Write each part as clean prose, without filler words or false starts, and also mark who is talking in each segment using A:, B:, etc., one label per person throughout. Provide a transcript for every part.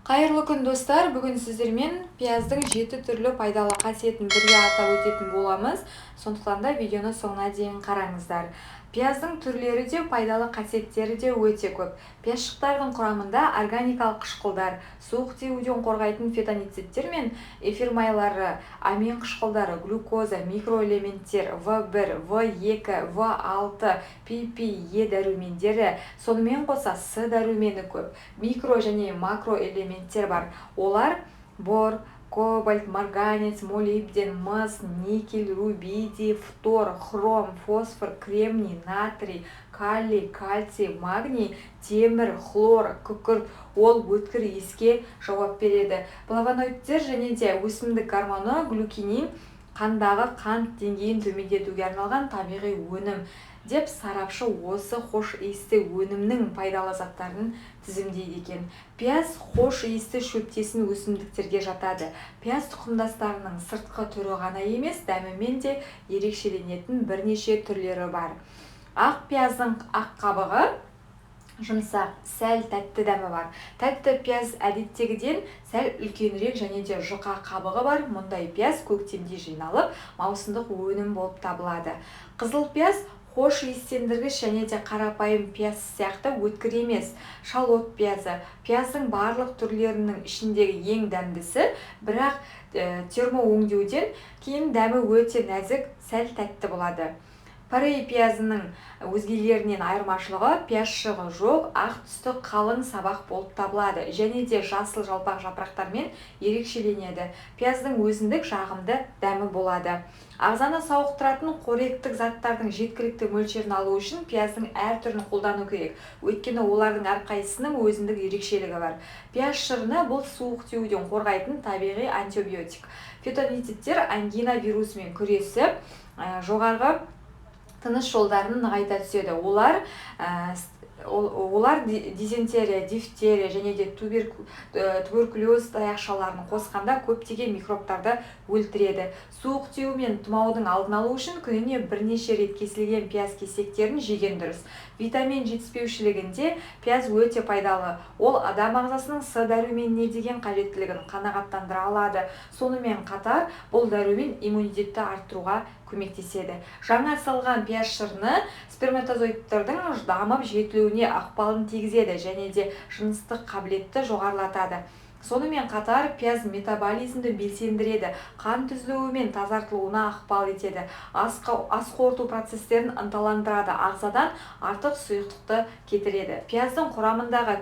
A: Қайырлы күн, достар! Бүгін сіздермен пияздың 7 түрлі пайдалы қасиетін бірге атап өтетін боламыз. Сондықтан да видеоны соңына дейін қараңыздар. Пияздың түрлері де, пайдалы қасиеттері де өте көп. Пиязшықтардың құрамында органикалық қышқылдар, суық тиюден қорғайтын фитонцидтер мен эфир майлары, амин қышқылдары, глюкоза, микроэлементтер, В1, В2, В6, ПП, Е дәрумендері, сонымен қоса С дәрумені көп. Микро және макроэлементтер бар. Олар: бор, кобальт, марганец, молибден, мыс, никель, рубидий, фтор, хром, фосфор, кремний, натрий, калий, кальций, магний, темір, хлор, күкірт. Ол өткір иіске жауап береді. Флавоноидтер және де өсімдік гормоны глюкинин. Қандағы қант деңгейін төмендетуге арналған табиғи өнім деп сарапшы осы хош иісті өнімнің пайдалы заттарын тізімдейді екен. Пияз хош иісті шөптесін өсімдіктерге жатады. Пияз тұқымдастарының сыртқы түрі ғана емес, дәмімен де ерекшеленетін бірнеше түрлері бар. Ақ пияздың ақ қабығы жұмсақ, сәл тәтті дәмі бар. Тәтті пияз әдеттегіден сәл үлкенірек және де жұқа қабығы бар. Мұндай пияз көктемде жиналып, маусымдық өнім болып табылады. Қызыл пияз хош иістендіргіш және де қарапайым пияз сияқты өткір емес. Шалот пиязы пияздың барлық түрлерінің ішіндегі ең дәмдісі, бірақ термоөңдеуден кейін дәмі өте нәзік, сәл тәтті болады. Порей пиязының өзгелерінен айырмашылығы: пиязшығы жоқ, ақ түсті қалың сабақ болып табылады және де жасыл жалпақ жапырақтармен ерекшеленеді. Пияздың өзіндік жағымды дәмі болады. Ағзаны сауықтыратын қоректік заттардың жеткілікті мөлшерін алу үшін пияздың әр түрін қолдану керек, өйткені олардың әрқайсысының өзіндік ерекшелігі бар. Пияз шырыны — бұл суық тиюден қорғайтын табиғи антибиотик. Фитонцидтер ангина вирусымен күресіп, жоғарғы тыныс жолдарын нығайта түседі. Олар дизентерия, дифтерия және де туберкулез таяқшаларын қосқанда көптеген микробтарды өлтіреді. Суық тию мен тұмаудың алдын алу үшін күніне бірнеше рет кесілген пияз кесектерін жеген дұрыс. Витамин жетіспеушілігінде пияз өте пайдалы. Ол адам ағзасының С дәруменіне деген қажеттілігін қанағаттандыра алады. Сонымен қатар бұл дәрумен иммунитетті арттыруға көмектеседі. Жаңа салған пияз шырыны сперматозоидтардың дамып жетілуіне ықпалын тигізеді және де жыныстық қабілетті жоғарылатады. Сонымен қатар пияз метаболизмді белсендіреді, қан түзілуі мен тазартылуына ықпал етеді, ас қорыту процестерін ынталандырады, ағзадан артық сұйықтықты кетіреді. Пияздың құрамындағы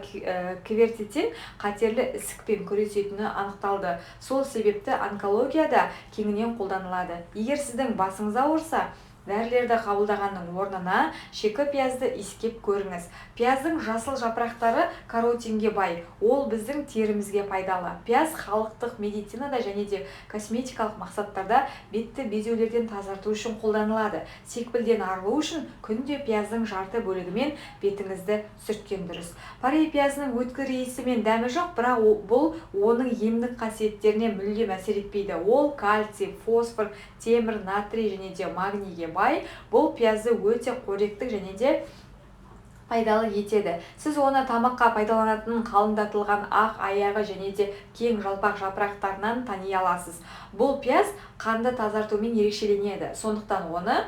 A: кверцетин қатерлі ісікпен күресетіні анықталды. Сол себепті онкологияда кеңінен қолданылады. Егер сіздің басыңыз ауырса, дәрілерді қабылдағанның орнына шикі пиязды иіскеп көріңіз. Пияздың жасыл жапырақтары каротинге бай, ол біздің терімізге пайдалы. Пияз халықтық медицинада және де косметикалық мақсаттарда бетті безеулерден тазарту үшін қолданылады. Секпілден арылу үшін күнде пияздың жарты бөлігімен бетіңізді сүрткен дұрыс. Порей пиязының өткір иісі мен дәмі жоқ, бірақ бұл оның емдік қасиеттеріне мүлдем әсер етпейді. Ол кальций, фосфор, темір, натрий және де магнийге бай. Бұл пиязды өте қоректік және де пайдалы етеді. Сіз оны тамаққа пайдаланатын қалыңдатылған ақ аяғы және де кең жалпақ жапырақтарынан тани аласыз. Бұл пияз қанды тазартумен ерекшеленеді, сондықтан оны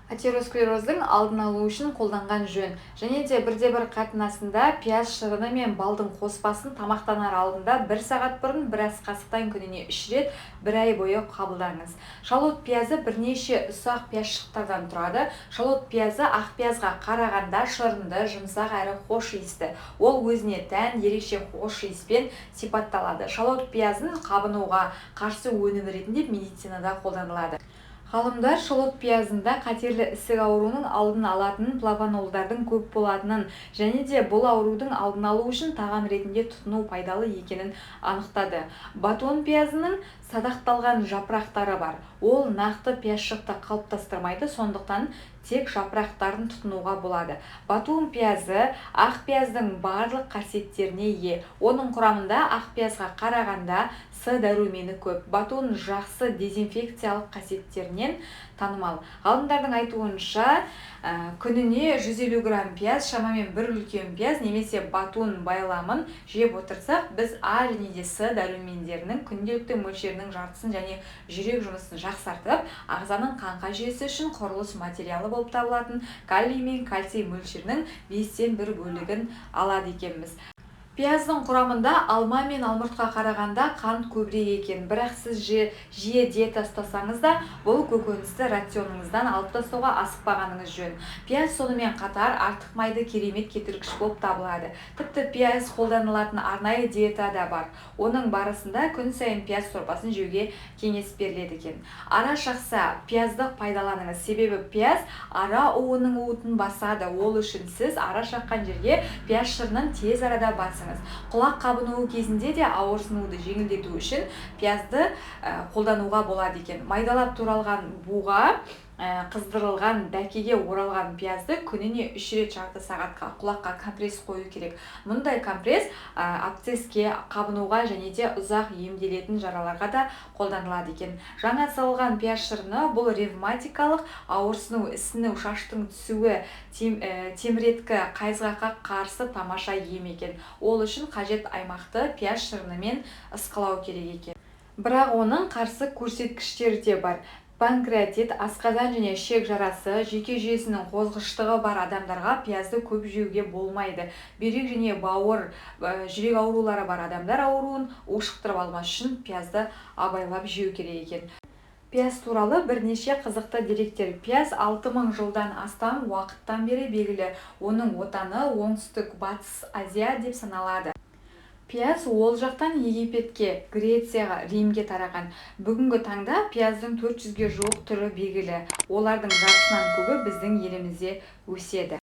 A: атеросклероздың алдын алу үшін қолданған жөн. Және де бірде-бір қатынасында пияз шырыны мен балдың қоспасын тамақтанар алдында бір сағат бұрын бір ас қасықтан күніне 3 рет бір ай бойы қабылдаңыз. Шалот пиязы бірнеше ұсақ пиязшықтардан тұрады. Шалот пиязы ақ пиязға қарағанда шырынды, жұмсақ әрі хош иісті. Ол өзіне тән ерекше хош иіспен сипатталады. Шалот пиязын қабынуға қарсы өнім ретінде медицинада қолданылады. Ғалымдар шалот пиязында қатерлі ісік ауруының алдын алатын флавонолдардың көп болатынын және де бұл аурудың алдын алу үшін тағам ретінде тұтыну пайдалы екенін анықтады. Батон пиязының садақталған жапырақтары бар. Ол нақты пиязшықты қалыптастырмайды, сондықтан Тек жапырақтарын тұтынуға болады. Батун пиязы ақ пияздың барлық қасиеттеріне ие. Оның құрамында ақ пиязға қарағанда С дәрумені көп. Батун жақсы дезинфекциялық қасиеттерінен танымал. Ғалымдардың айтуынша, күніне 150 грамм пияз, шамамен бір үлкен пияз немесе батун байламын жеп отырсақ, біз А және де С дәрумендерінің күнделікті мөлшерінің жартысын және жүрек жұмысын жақсартып, ағзаның қаңқа жүйесі үшін құрылыс материалы болып табылатын калий мен кальций мөлшерінің 1/5 бөлігін алады екенбіз. Пияздың құрамында алма мен алмұртқа қарағанда қант көбірек екен. Бірақ сіз жиі диета ұстасаңыз да, бұл көкөністі рационыңыздан алып тастауға асықпағаныңыз жөн. Пияз сонымен қатар артық майды керемет кетіргіш болып табылады. Тіпті пияз қолданылатын арнайы диета да бар. Оның барысында күн сайын пияз сорпасын жеуге кеңес беріледі екен. Ара шақса, пиязды пайдаланыңыз. Себебі пияз ара уының уытын басады. Ол үшін сіз ара шаққан жерге пияз шырынын тез арада басыңыз. Құлақ қабынуы кезінде де ауырсынуды жеңілдету үшін пиязды қолдануға болады екен. Майдалап туралған буға қыздырылған дәкеге оралған пиязды күніне 3 рет жарты сағатқа құлаққа компресс қою керек. Мұндай компресс абсцесске, қабынуға және де ұзақ емделетін жараларға да қолданылады екен. Жаңа сығылған пияз шырыны бұл ревматикалық ауырсыну, ісіну, шаштың түсуі, теміреткі, қайызғаққа қарсы тамаша ем екен. Ол үшін қажет аймақты пияз шырынымен ысқылау керек екен. Бірақ оның қарсы көрсеткіштері де бар. Панкреатит, асқазан және ішек жарасы, жүйке жүйесінің қозғыштығы бар адамдарға пиязды көп жеуге болмайды. Бүйрек және бауыр, жүрек аурулары бар адамдар ауруын ушықтырып алмас үшін пиязды абайлап жеу керек екен. Пияз туралы бірнеше қызықты деректер. Пияз 6000 жылдан астам уақыттан бері белгілі. Оның отаны Оңтүстік Батыс Азия деп саналады. Пияз ол жақтан Египетке, Грецияға, Римге тараған. Бүгінгі таңда пияздың 400-ге жуық түрі белгілі. Олардың жартысынан көбі біздің елімізде өседі.